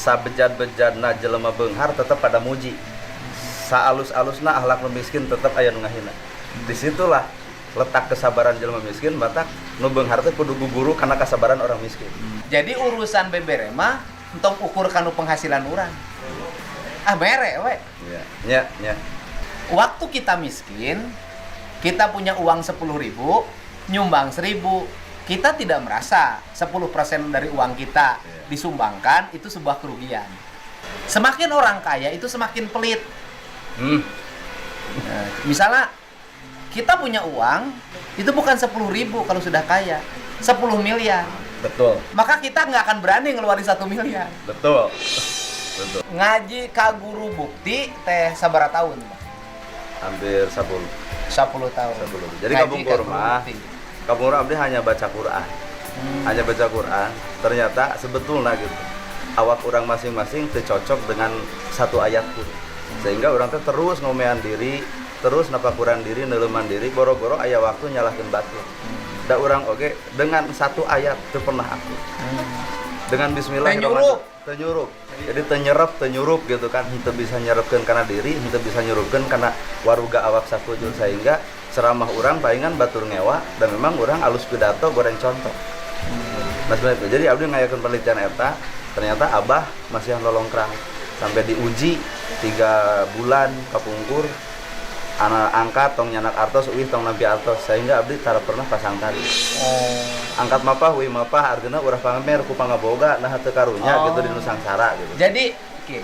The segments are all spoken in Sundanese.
Sabejat-bejatna jelema beunghar tetep pada muji, saalus-alusna akhlak nu miskin tetep aya nu ngahina. Disitulah letak kesabaran jelema miskin. Matak nu beunghar teh kudu guguru karena kesabaran orang miskin. Jadi urusan bebere mah entong ukur kanu penghasilan urang. Ah, mere we. Ya nya nya. Waktu kita miskin, kita punya uang 10.000, nyumbang 1.000, kita tidak merasa 10% dari uang kita disumbangkan itu sebuah kerugian. Semakin orang kaya itu semakin pelit. Nah, misalnya kita punya uang itu bukan 10.000 kalau sudah kaya, 10 miliar. Maka kita nggak akan berani ngeluarin 1 miliar. Betul betul. Ngaji ka Guru Bukti teh sabaraha tahun, Pak? Hampir 10. 10 tahun. 10. Jadi Ngaji kapungkur ka Guru mah Bukti. Kapungkur abdi hanya baca Quran. Hanya baca Quran. Ternyata sebetulnya gitu, awak orang masing-masing tercocok dengan satu ayat pun, sehingga orang teh terus ngomean diri, terus napakuran diri, neleuman diri, boro-boro aya waktu nyalahkeun batur. Da urang oge dengan satu ayat teu pernah aku dengan bismillah. Teu nyurup. Teu nyurup. Jadi teu nyerep, teu nyurup gitu kan, henteu bisa nyerepkeun kana diri, henteu bisa nyurupkeun kana waruga awak sakujur, sehingga ceramah urang palingan batur ngewa dan memang urang alus pidato, goreng contoh. Mas Beb, jadi abdi ngayakeun penelitian eta, ternyata Abah masih lolongkrang sampai diuji 3 bulan kapungkur, anak angkat tong nyandak artos, uih tong nampi artos, sehingga abdi tara pernah pasang tali. Angkat mapah, uih mapah, artinya urah pamer ku pangaboga, nah teu karunya gitu di nu sangsara gitu. Jadi, oke.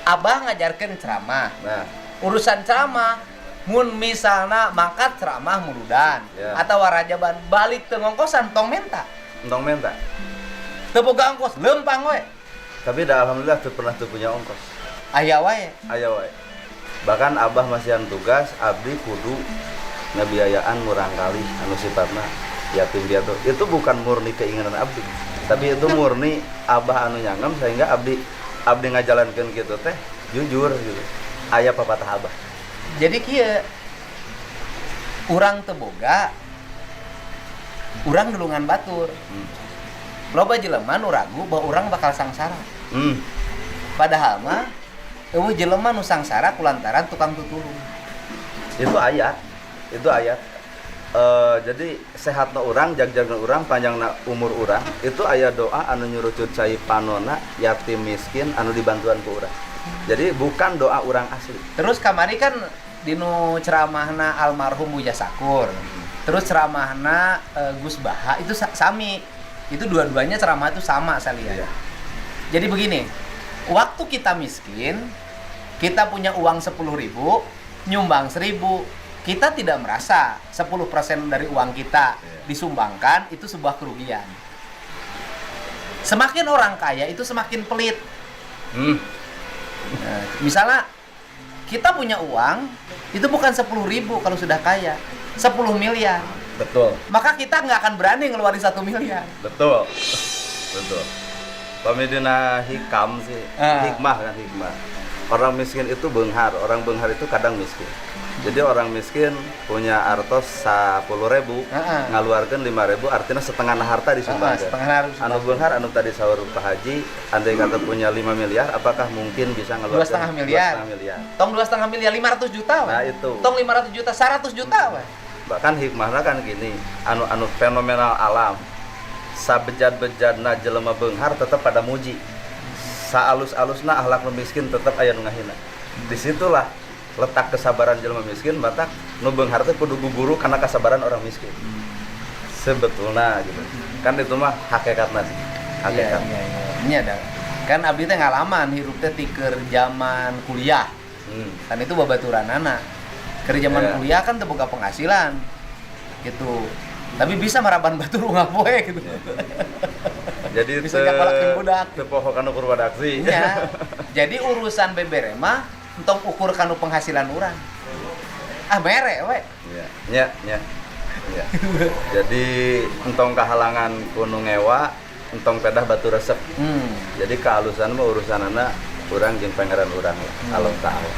Abah ngajarkan ceramah. Nah. Urusan ceramah, mun misalnya mangkat ceramah muludan atau warajaban balik teu ngongkosan, tong menta. Entong menta. Teu boga ongkos, lempang we. Tapi dah alhamdulillah teu pernah teu punya ongkos. Aya wae. Aya wae. Bahkan Abah masihan tugas, abdi kudu ngabiayaan murangkalih anu sifatna yatim piatu. Itu bukan murni keinginan abdi, tapi itu murni Abah anu nyanggem, sehingga abdi abdi ngajalankeun gitu teh jujur gitu. Aya papatah Abah. Jadi kieu, urang teu boga, urang nulungan batur. Loba jelema nu ragu bahwa urang bakal sangsara. Padahal mah euweuh jelema nu sangsara kulantaran tukang tutulung. Itu ayat. Itu ayat. Jadi sehatna urang, jagjagna urang, panjangna umur urang, itu aya doa anu nyurucut cai panona yatim miskin anu dibantuan ku urang. Jadi bukan doa urang asli. Terus kamari kan dinu ceramahna almarhum Buya Sakur. Terus ceramahna Gus Baha itu sami. Itu dua-duanya ceramah itu sama saya lihat. Jadi begini, waktu kita miskin, kita punya uang 10.000, nyumbang 1.000, kita tidak merasa 10% dari uang kita disumbangkan itu sebuah kerugian. Semakin orang kaya itu semakin pelit. Nah, misalnya kita punya uang itu bukan 10.000 kalau sudah kaya, 10 miliar. Maka kita nggak akan berani ngeluarin 1 miliar. Betul. Betul. Pami dina hikam sih, hikmah kan hikmah. Orang miskin itu beunghar, orang beunghar itu kadang miskin. Jadi orang miskin punya artos 10.000, ngaluarkeun 5.000, artinya setengah harta disumbangkan. Setengah harta. Anu beunghar, anu tadi saur Pak Haji, andai kata punya 5 miliar, apakah mungkin bisa ngeluarkan 2,5 miliar. 2,5 miliar? Tong 2,5 miliar, 500 juta weh. Nah, itu. Tong 500 juta, 100 juta weh. Bahkan hikmahnya kan gini, anu anu fenomenal alam. Sabejat-bejatna jelema beunghar tetep pada muji. Saalus-alusna akhlak nu miskin tetep aya nu ngahina. Disitulah letak kesabaran jelema miskin, matak nu beunghar teh kudu guguru karena kesabaran orang miskin. Sebetulnya gitu. Kan itu mah hakikatna sih. Hakikat. Iya. Ini ada. Kan abdi teh ngalaman hirup teh ti keur zaman kuliah. Kan itu babaturanana. Keur zaman kuliah kan teu boga penghasilan. Gitu. Tapi bisa maraban batur unggal poe gitu. Jadi Bisa nyakolakeun budak. Teu poho kana ukur badaksi. Iya. Jadi urusan bebere mah entong ukur kanu penghasilan urang. Ah, mere we. Iya, nya, nya. Iya. Jadi entong kahalangan ku nu ngewa, entong pedah batur resep. Jadi kealusan mah urusanana urang jeung Pangeran urang lah, Allah Ta'ala.